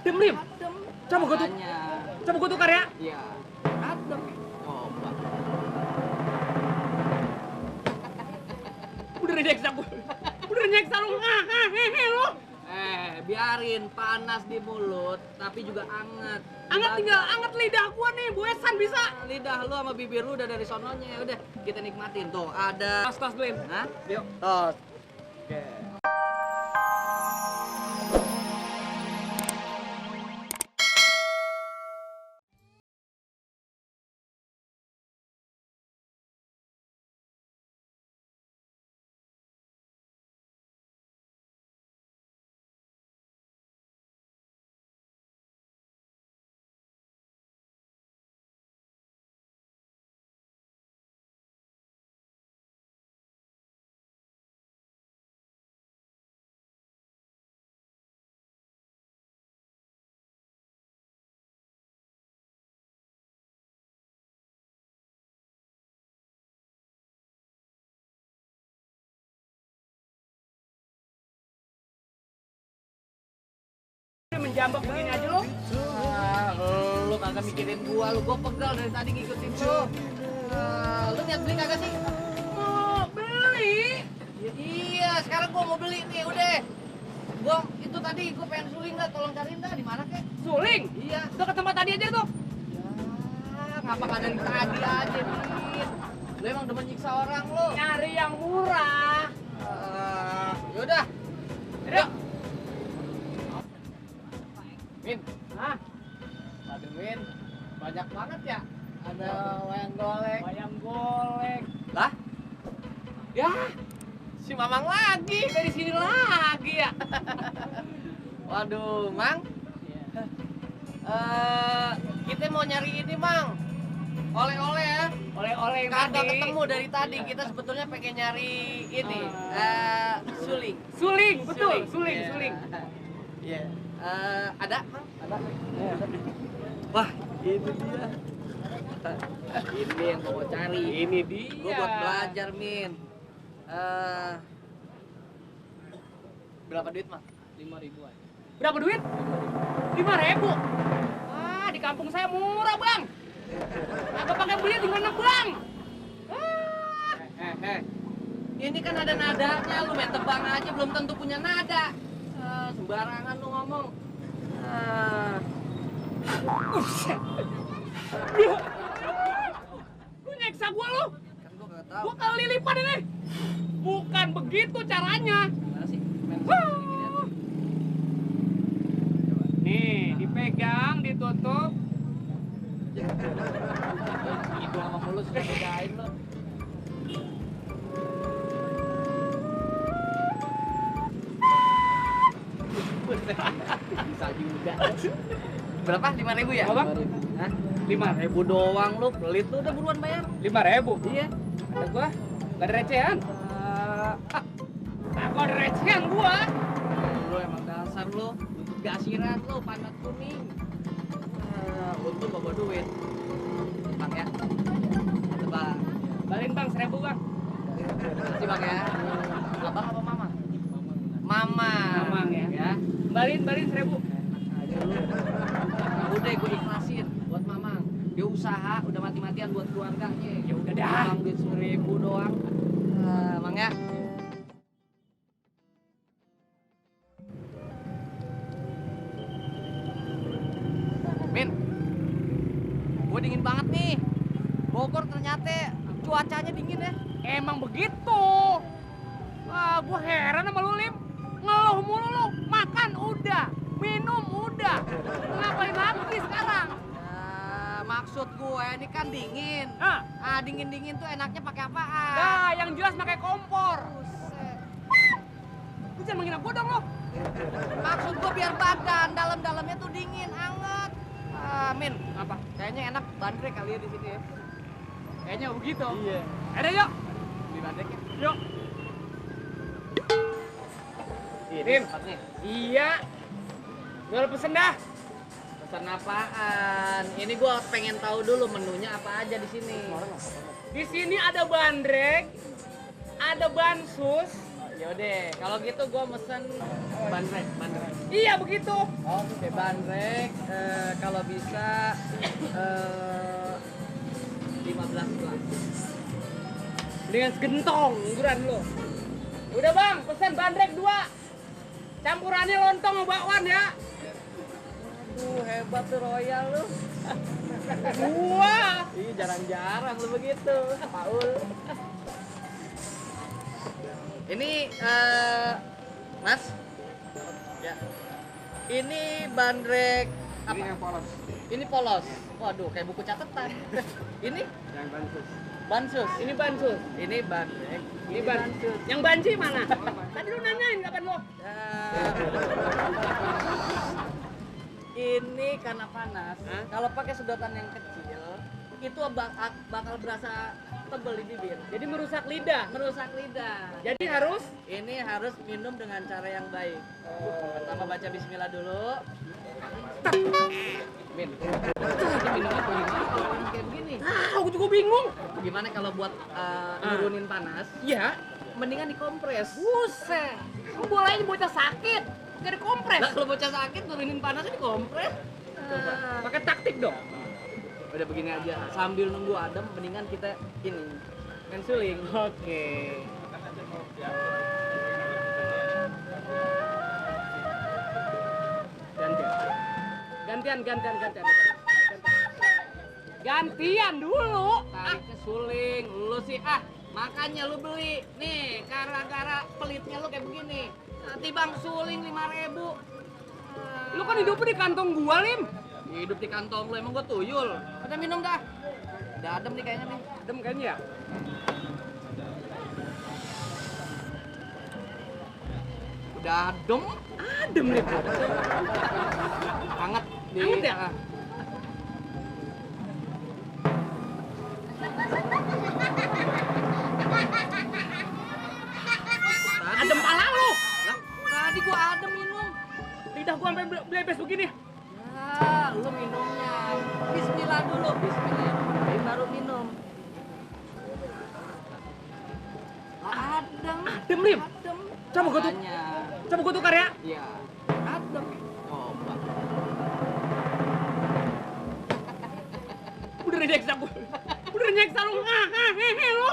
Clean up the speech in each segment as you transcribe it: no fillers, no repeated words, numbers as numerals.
Adem, Lim. Adem. Coba gua tukar ya. Iya. Adem. Coba. Udah nyeksa gua. Udah nyeksa lu. Lu. Biarin panas di mulut, tapi juga anget. Anget tinggal anget lidah gua nih, buesan bisa. Lidah lu sama bibir lu udah dari sononya. Udah, kita nikmatin. Tuh, ada Tos, Lim. Hah? Yuk. Tos. Oke. Menjambak begini aja lu. Lu kagak mikirin gua pegal dari tadi ngikutin lu. Lu niat beli kagak sih? Mau beli? Iya, sekarang gua mau beli nih, udah. Gua itu tadi gua pengen suling dah, tolong cariin dah di mana kek? Suling? Iya. Udah ke tempat tadi aja tuh. Ya, ngapa kagak dari tadi aja, Min? Lu emang demen nyiksa orang lu. Nyari yang murah. Yaudah. Ayo. Min, Hah? aduh Min, banyak banget ya. Ada wayang golek. Wayang golek. Lah? Ya, si Mamang lagi dari sini lagi ya. Waduh, Mang. Kita mau nyari ini, Mang. Oleh-oleh ya. Oleh-oleh yang Kagak tadi. ketemu dari tadi. Kita sebetulnya pengen nyari ini, suling. Suling, betul. Suling. Suling, Iya. suling. Iya. Ada, Mang? Ada. Wah, ini dia. Ini yang gua mau cari. Ini dia. Gua buat belajar, Min. Berapa duit, Mang? 5.000 aja. Berapa duit? 5.000. Ah, di kampung saya murah, Bang. Agak pakai beli tinggal nebang. Ini kan ada nadanya, lu main tebang aja belum tentu punya nada. Sembarangan lu ngomong. Lu nyeksa gua lu. Kan gua kagak tahu. Gua kali lipat ini. Bukan begitu caranya. Gimana sih? Nih, dipegang, ditutup. Hidung sama mulut sudah bedain lo. Bisa juga. Berapa? 5.000 ya? Apa? Hah? 5.000. 5.000 doang lu, pelit lu udah buruan bayar. 5.000. Iya. Ada gua, gak ada recehan. Kagak ada recehan gua. Lu emang dasar lu, gak asiran lu, pantat kuning. Untung bawa duit. Bang ya. Bang. Balikin Bang 1.000 Bang. Makasih Bang ya. Abang apa mama? Mama. Mamang ya. Balikin 1.000. Aja lu. Udah gue ikhlasin buat mamang. Dia usaha udah mati-matian buat keluarganya. Ya udah dah. Bang duit 1.000 doang. Mang ya. Min, gue dingin banget nih. Bogor ternyata cuacanya dingin ya. Emang begitu. Wah, gua heran sama lu, Lim. Ngeluh mulu lu. Makan udah, minum udah. Ngapain lagi sekarang? Maksud gue ini kan dingin. Hah? Dingin-dingin tuh enaknya pakai apaan? Nah, yang jelas pakai kompor. Buset. Lu jangan menghina gua dong lu. Maksud gue biar badan dalam-dalamnya tuh dingin, anget. Min, Apa? kayaknya enak bandrek kali ya di sini ya. Kayaknya begitu. Iya. Ada yuk. Beli bandreknya. Yuk. Ini Min. tempatnya. Iya. Gua pesen dah. Pesan apaan? Ini gue pengen tahu dulu menunya apa aja di sini. Di sini ada bandrek, ada bansus, Yaudah, kalau gitu gua mesen bandrek. Iya begitu. Oke, bandrek. Kalau bisa 15 gelas. Dengan segentong ukuran lo. Udah bang, pesan bandrek 2. Campurannya lontong sama bakwan ya. Aduh, hebat tuh Royal lu. 2. Ih, jarang-jarang lu begitu, Paul. Ini Mas. Ya. Ini bandrek apa? Ini yang polos. Ini polos. Waduh, kayak buku catatan. Ini Yang bansus. bansus. Ini bansus. Ini bandrek. Ini bansus. Yang banci mana? Tadi lu nanyain kapan lo? Ini karena panas. Hah? Kalau pakai sedotan yang kecil, itu bakal berasa tebel di bibir. Jadi merusak lidah. Merusak lidah. Jadi harus Ini harus minum dengan cara yang baik. Pertama baca bismillah dulu. Min. Minumnya bagaimana kalau panas kayak begini? aku juga bingung. Gimana kalau buat nurunin panas? Iya. Mendingan dikompres. Buset. Lu bolanya bocah sakit. Gak dikompres. Lah kalau bocah sakit nurunin panasnya dikompres. Pakai taktik dong. Udah begini aja, sambil nunggu adem mendingan kita ini mensuling. Oke. Gantian. Gantian dulu. Tariknya suling, lu sih makanya lu beli. Nih, gara-gara pelitnya lu kayak begini. Nanti bang suling 5.000. Lu kan hidupnya di kantong gua, Lim. Hidup di kantong lu emang gua tuyul. Udah minum dah. Udah adem nih kayaknya nih. Adem kayaknya ya. Udah adem. Adem, Lim. Hangat di. Hangat ya? Adem pala lu. Lah, tadi gua adem minum. Lidah gua sampai blebes begini. Ya, lu minumnya. Bismillah dulu, bismillah. Baru minum. Adem. Adem, Lim. Adem. Coba gua tuh. Makanya. Coba gua tukar ya. Iya. Adem. Coba. Udah nyeksa gua. Udah nyeksa lu. Lu.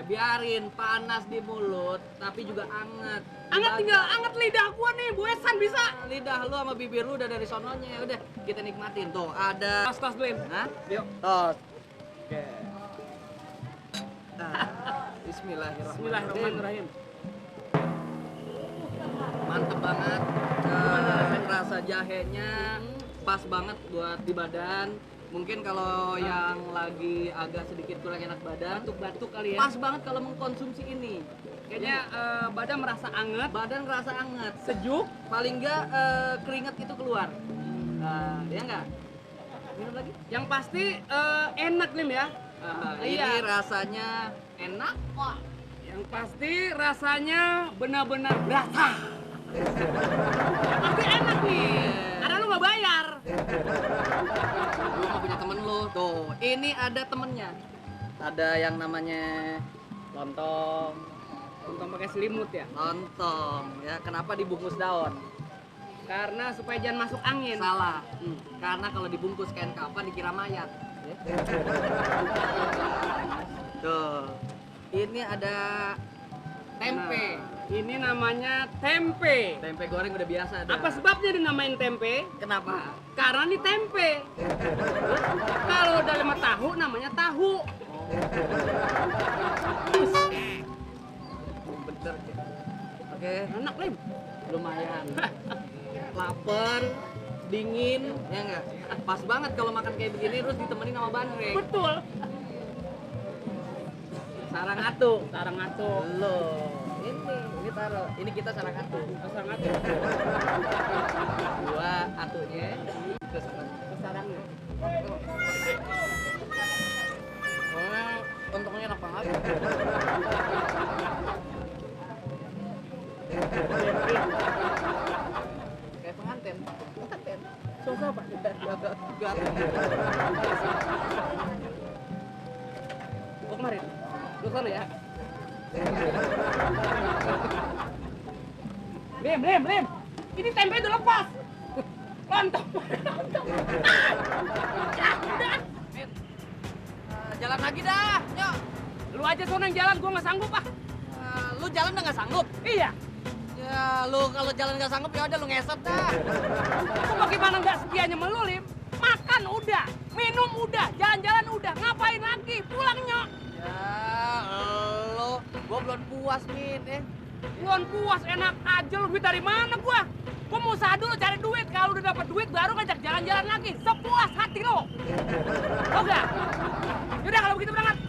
Biarin panas di mulut, tapi juga anget. Anget tinggal anget lidah gua nih, buesan bisa. Lidah lu sama bibir lu udah dari sononya. Udah, kita nikmatin tuh. Ada Tas Lim. Hah? Yuk. Tos. Oke. Bismillahirrahmanirrahim. Bismillahirrahmanirrahim. Mantep banget. Rasa jahenya pas banget buat di badan. Mungkin kalau yang lagi agak sedikit kurang enak badan, Batuk-batuk kali ya. pas banget kalau mengkonsumsi ini. Kayaknya badan merasa anget, Badan ngerasa anget, sejuk. paling enggak keringat itu keluar. Ya enggak? Minum lagi? Yang pasti enak Lim ya. Ini Iya. rasanya enak kok. Yang pasti rasanya benar-benar berasa. Yang pasti enak nih. Karena lu nggak bayar. Lu nggak punya temen lu. Tuh, ini ada temennya. Ada yang namanya lontong. Lontong pakai selimut ya. Lontong, ya kenapa dibungkus daun? Karena supaya jangan masuk angin. Salah. Karena kalau dibungkus kain kapan dikira mayat. Tuh. Ini ada tempe. Nah, ini namanya tempe. Tempe goreng udah biasa ada. Apa sebabnya dinamain tempe? Kenapa? Karena ini tempe. Kalau udah 5 tahu namanya tahu. Bener. Oke, Enak Lim. lumayan. Lapar, dingin, ya enggak? Pas banget kalau makan kayak begini terus ditemenin sama bandrek. Betul. Sarang atu. Sarang atu. Loh, ini taruh. Ini kita sarang atu. Sarang atu. Dua atunya. Terus Sarangnya. untungnya enak banget. Kayak pengantin. Susah Pak. Gak. Oh kemarin. Lu sana ya. Lim. Ini tempe udah lepas. Lontong. Min, jalan lagi dah, yuk. Lu aja sono yang jalan, gua nggak sanggup ah. Lu jalan udah nggak sanggup? Iya. Ya, lu kalau jalan nggak sanggup ya udah lu ngesot dah. Lu bagaimana nggak setianya sama lu, Lim? Makan udah, minum udah, jalan-jalan udah. Ngapain lagi? Pulang, Nyok. Ya, gua belum puas, Min, Belum puas, enak aja lu. Duit dari mana gua? Gua mau usaha dulu cari duit. Kalau udah dapat duit baru ngajak jalan-jalan lagi. Sepuas hati lo. Oke. Yaudah kalau begitu berangkat.